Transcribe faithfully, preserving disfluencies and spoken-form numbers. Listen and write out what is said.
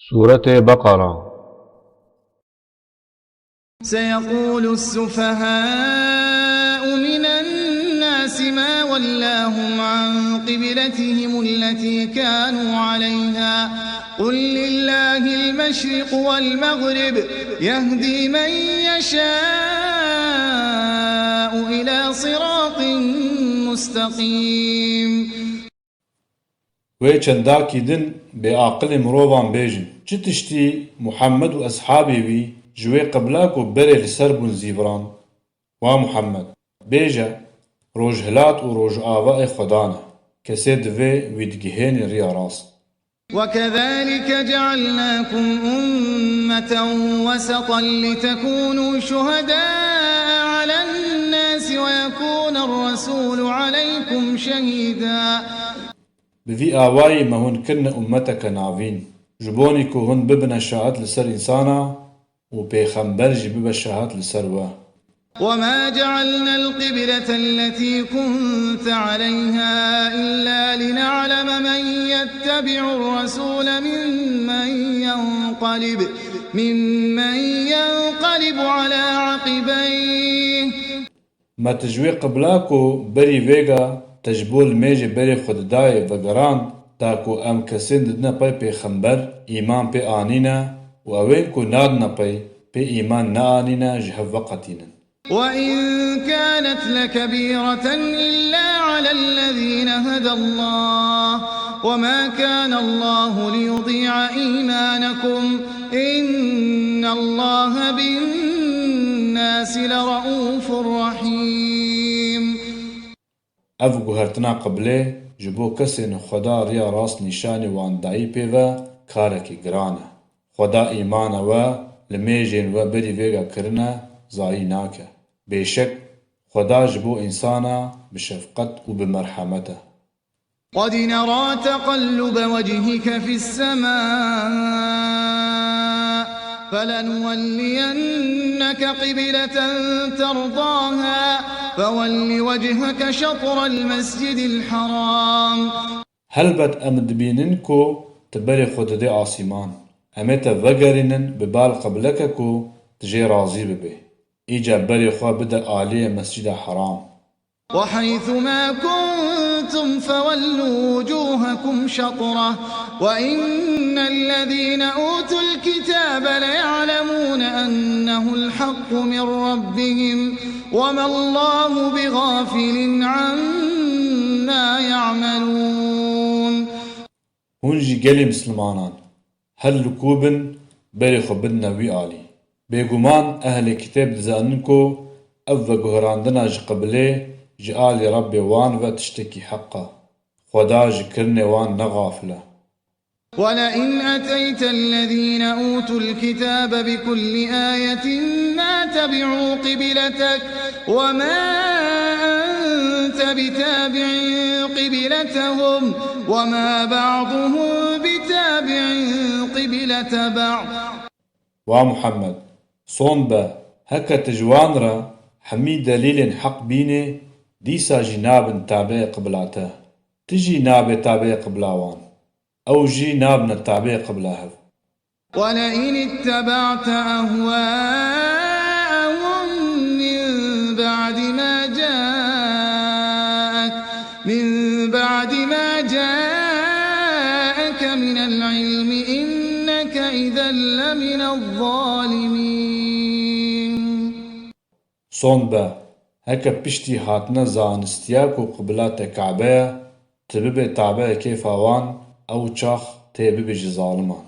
Sûretê Beqera. سيقول السفهاء من الناس ما ولاهم عن قبلتهم التي كانوا عليها، قل لله المشرق والمغرب، يهدي من يشاء إلى صراط مستقيم. Wê çendakî din bêaqilê mirovan bêjin, çi tiştî Muhammed û eshabê wî ji wê qibla ku berê li ser bûn zîviran? Wa Muhammed, bêje, rojhilat û rojava ê Xweda ne. Kesê divê wî digihênî riya rast. وكذلك جعلناكم أمة وسطا لتكونوا شهداء على الناس ويكون الرسول عليكم شهيدا. Bi vî awayî me hûn kirine ummeteke navîn, ji bonî ku hûn bibine şahid li ser însana û pêxember jî bibe şahid li ser we. وما جعلنا القبلة التي كنت عليها إلا لنعلم من يتبع الرسول ممن ينقلب، ممن ينقلب على عقبيه. Me tu ji wê qibla ku berî vêga te ji bo limêjê berê xwe didayê vegerand, da ku em kesên didine pey pêxember, îman pê anîne û ewên ku nadine pey, pê îman neanîne, ji hev veqetînin. وإن كانت لكبيرة إلا على الذين هدى الله وما كان الله ليضيع إيمانكم إن الله بالناس لرءوف رحيم. Ev guhertina qiblê ji bo kesên Xweda riya rast nîşanî wan dayî pê ve karekî giran e. Xweda îmana we li mêjên we berî vêga kirine zayî nake. Bêşek, Xweda ji bo însana bi şefqet û bi merhemet e. قد نرى تقلب وجهك في السماء فلنولينك قبلة ترضاها فول وجهك شطر المسجد الحرام. Helbet em dibînin ku tu berê xwe didê asîman. Em ê te vegerînin bi bal qibleke ku tu jê razî bibê. Îcar berê xwe bide aliyê Mescîda Heram. وحيث ما كنتم فولوا وجوهكم شطرة وإن الذين أوتوا الكتاب ليعلمون أنه الحق من ربهم وما الله بغافل عما يعملون. Hûn jî gelê mislimanan, her li ku bin, berê xwe bidine wî alî. Bêguman ehlê kitêb dizanin ku ev veguherandina ji qiblê ji alî Rebbê wan ve tiştekî heq e. Xweda ji kirinê wan ne xafil e. ولئن أتيت الذين أوتوا الكتاب بكل آية ما تبعوا قبلتك وما أنت بتابع قبلتهم وما بعضهم بتابع قبلة بعض. Wa Muhammed, son be, heke tu ji wan re hemî delîlên heq bînê, dîsa jî nabin tabeyê qibla te. Tu jî nabê tabeyê qibla wan. Ew jî nabine tabeyê qibla hev. ولئن اتبعت أهواءهم من بعد ما جاءك، من بعد ما جاءك من العلم إنك إذا لمن الظالمين. Son be, heke piştî hatine zanistiya ku qibla te Kabe ye, tu bibê tabeya kêfa wan, ew çax tê bibî ji zaliman.